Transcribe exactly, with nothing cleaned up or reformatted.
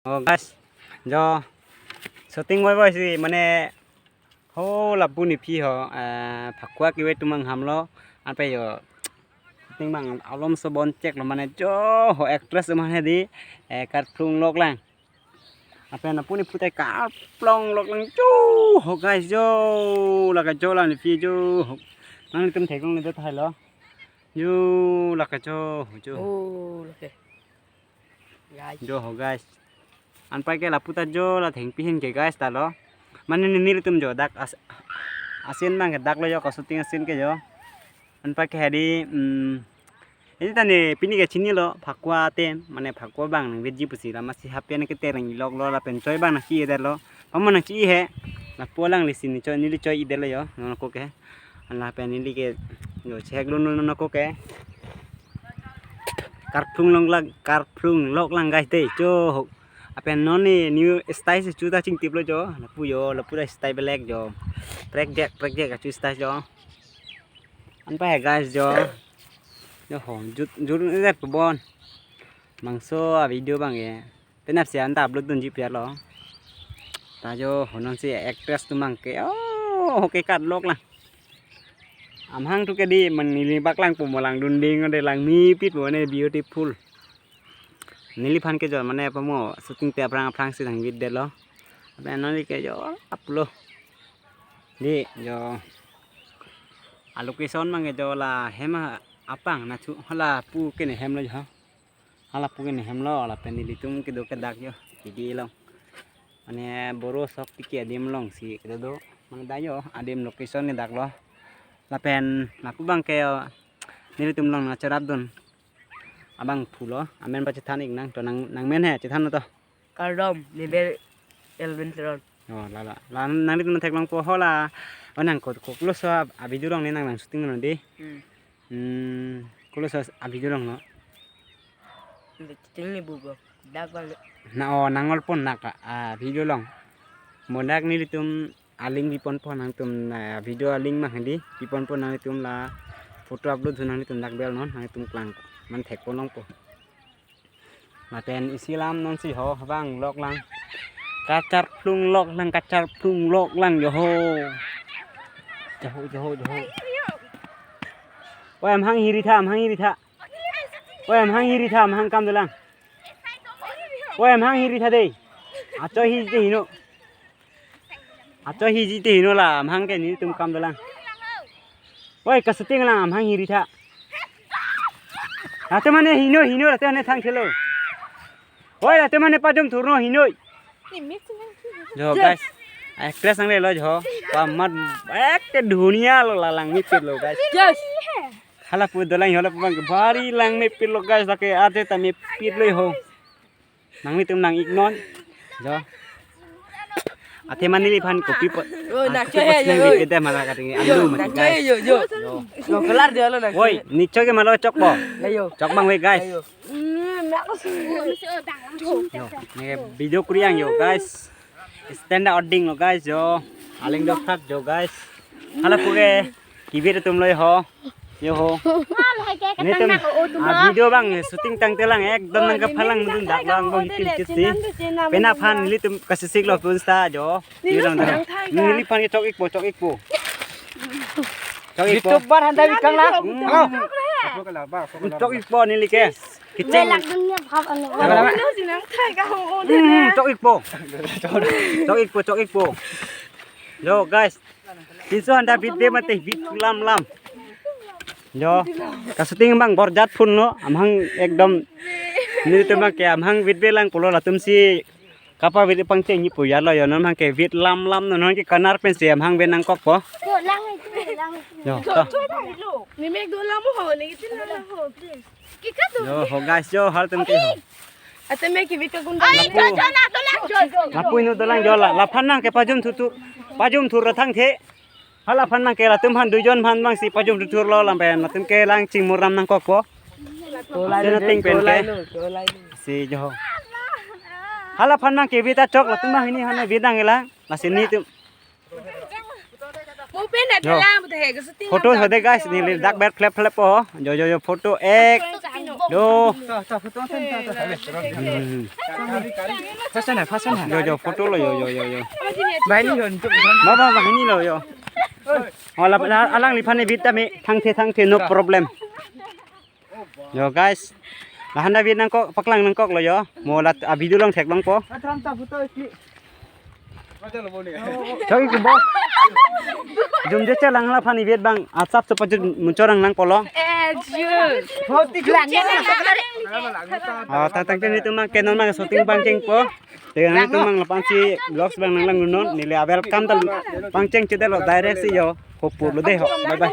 Oh guys, jo shooting boy boy si mane ho lapu nephi ho, eh, Phakua kive atum abang hamlo, anpe jo shooting abang alomso bon chek lo mane jo ho actress atum hedi, eh, karplung lok lang. Anpe lapu nephu tai karplung lok lang jo ho guys jo lake jo la nephi jo ho. Nanglitum theklongle det hai lo. Jo lake jo ho jo. Oh, lake. Guys. Jo ho guys. Anpai ke lapu ta jo la thengpi hin ke guys ta lo. Mane nelitum jo dak as-, asin abang ke dak lo jo ka shooting asin ke jo. Anpai ke hedi, mm, ini tane pini ke chinilo Phakua atum, mane Phakua abang nangvekji pusi la masi happy an ke tereng lok lo lapen choi abang nangchi-e det lo. Pamo nangchi-e he. Lapu alanglisi ne choi neli choi-e det lo jo. Non ako ke. Anla pen neli ke jo chek lo non ako ke. Karplung lok lang, karplung lok lang guys de. Jo. Anpen non ne new style si chu ta chingtip lo jo. Lapu jo, lapu ta style belek jo. Prek jek, prek jek achu style jo. Anpai guys jo. Jo ho, jut, jut ni det pabon. Bangso a video abang ke. Penap si anta upload dunji piar lo. Ta jo ho non si actress atum abang ke. Oh, ho ke kat lok lang. Amahang tu ke di man neli bak lang pu mo langdun ding de langmepik mo ne beautiful. Neliphan ke jo mane pamo shooting te aphrang aphrang si nangvek det lo. Ape non ke jo aplo. Di jo a location abang ke jo la hem apang na chu hala pu ke ne hem lo jo. Hala pu ke ne hem lo lapen nelitum kedo ke dak jo. Tigi long. Mane boro sok tiki adim long si kedo do. Mane da jo adim location ne dak lo. Lapen lapu abang ke nelitum long nangcherap dun. Abang phulo, amen pachethan ik nang, to nang, nangmen he, chethan to. Kardom, neli Elvin Teron. Oh, la la. La nanglitum theklongpo ho la, oh nang ko, ko, koloso a, a video along ne nang nang shooting lo di. Hmm. Hmm, koloso a video along lo. Shooting ni bubo. Dak bang. Na, oh, nang olpon nak a, a video along. Mo dak nelitum aling piponpo nangtum, eh, video aling abang hedi piponpo nangtum la photo upload dun nangtum dak bel non nangtum klang man thekpo longpo. Lapen isi lam non si ho abang lok lang. Kacharplung lok lang, kacharplung lok lang jo ho. Jo ho, jo ho, jo ho. Oi, amahang hiri tha, amahang hiri tha. Oi, amahang hiri tha, amahang kam dolang. Oi, amahang hiri tha dei. Acho hiji te hino. Acho hiji te hino la, amahang ke nelitum kam dolang. Oi, ka shooting lang, amahang hiri tha. Late mane hino, hino, late mane thang thelo. Oi, late mane pajum thurno hino. Jo guys, actress nanglelo jo. Pamat ek ke dunia lo la langmepik lo guys. Yes. Hala pu dolang, hala pu abang ke bari langmepik lo guys, lake ate ta mepik lo ho. Nanglitum nang ik non. Jo. Athe mane neliphan kopi po. Oh, ah, nang kopi cho po he, senang yo, yo. Video te mala kating. Yo, alu mati nang cho he, guys. Yo, yo. Yo. Yo, kelar dia lo nang cho he. Woi, ne chok ke malo chokpo. La yo. Chok abang we guys. La yo. Hmm, nang ko sungguh. Yo, ne video kuri ang yo guys. Stand out ding lo guys yo. Aling dokthak jo guys. Hala pu ke kivir atum lo ho. Yo ho. Wah, lahai ke netum ketang nak o atum ah, ah. Video abang shooting tangte lang ekdom nang kephalang mudun dak lang bang hitim chit si. Penap aphan nelitum kasisik lo pun sta jo. Neli nang thai ka. Neliphan ke chok ikpo, chok ikpo. Chok ikpo. YouTube bar handa bikang la. Hmm. Chok ikpo neli ke. Kecheng. Belak dunia bhab ano. Lama, lama. Neli nang thai ka ho o de. Hmm, chok ikpo. Chok ikpo, chok ikpo. Yo guys. Pinso handa bit de mate bit lam lam. Yo, ka shooting abang borjat phun lo, amahang ekdom nelitum abang ke amahang bit be lang pulo latum si kapa bit pangcheng ni pu ya lo yo, non amahang ke bit lam lam non ke kanar pen si amahang be nangkokpo. Yo, to. Ni mek do lam ho, ni kitin lam ho, please. Yo, ho guys, yo, hal tem ke ho. Ate me kivit ka gun. Ay, lapu. Jo, jo, na, to lang, jo, jo. Lapu inut dolang jo la, laphan nang ke pajum thuthur, pajum thur ra thangthe. Hala aphan nang ke latum aphan duijon aphan bang si pajum thuthur lo lam pen, latum ke lang chingmur ram nangkokpo. Tolai. Ase lo, na ting pen ke. Tolai lo, tolai lo. Si jo. Hala aphan nang ke bita chok latum bang hini hana bidang lang. Lasi netum. Mo pen da. Yo. Tala mo te he, gusto ting. Photo hode guys, neli dak ber flap flap po. Jo, jo, jo, photo ek. Do. Ta, ta, photo, ta, ta, ta. Hmm. First na, first na. Yo, yo, photo lo, yo, yo, yo, yo. Bahini lo, untuk. Ba, ba, bahini lo, yo. Wala, alangliphan ne bit tame, thangthe, thangthe, no problem. Yo, guys. Lahan ta bit nangkok, paklang nangkok lo, yo. Mo la, a video along theklongpo. Atram ta photo ikli. Chong ikli bo. Jum je chelang laphan ne bit bang, asap sepa jut muchorang nangpo lo. Eh, jut. Ho, tik lang. Oh, tang tang ten itum mang Canon mang shooting pangchengpo. Te nangtum mang lapu-ansi vlogs bang nanglang non. Neli a welcome ta pangcheng chedetlo direct si yo. Hopu lo de ho. Bye bye.